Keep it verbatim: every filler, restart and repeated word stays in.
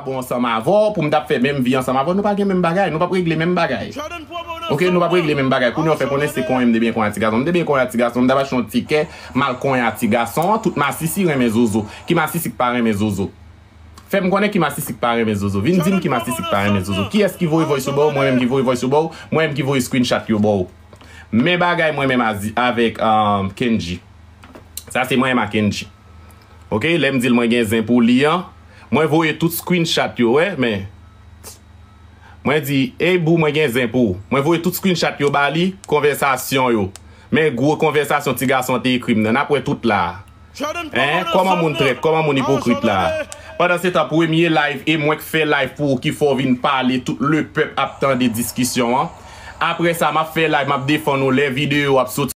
Bon ansanm avè w, pou m t ap fè menm vi ansanm avè w, nou pa gen menm bagay, nou p ap regle menm bagay. Ok, nou p ap regle menm bagay. Kounye a w fè konnen se konyen m te byen konyen a ti gason. M te byen konyen a ti gason, m t ap achte yon tikè, m al konyen a ti gason, tout masisi renmen zozo. Ki masisi k pa renmen zozo? Fè m konnen ki masisi k pa renmen zozo. Vin di m ki masisi k pa renmen zozo. Kiyès ki voye voice yo ba w? Mwen menm ki voye voice yo ba w. Mwen menm ki voye screenshot yo ba w. Men bagay mwen menm azi- avèk um, Kendji. Sa se mwen menm a Kendji. Ok, lè m di l mwen gen zen pou li an, mwen voye tout screenshot yo, wè, men. Mwen di, ey boo, mwen gen zen pou ou. Mwen voye tout screenshot yo ba li, konvèsasyon yo. Men gwo konvèsasyon ti gason te ekri m nan, n ap wè tout la. Hein? Kòman moun trèt, kòman moun ipokrit la? Pandan se tan, premye live, e mwen k fè live pou ou ki fè w vin pale, tout lepèp ap tande diskisyon an. Apre sa, m ap fè live, m ap defann ou lè videyo ap soti.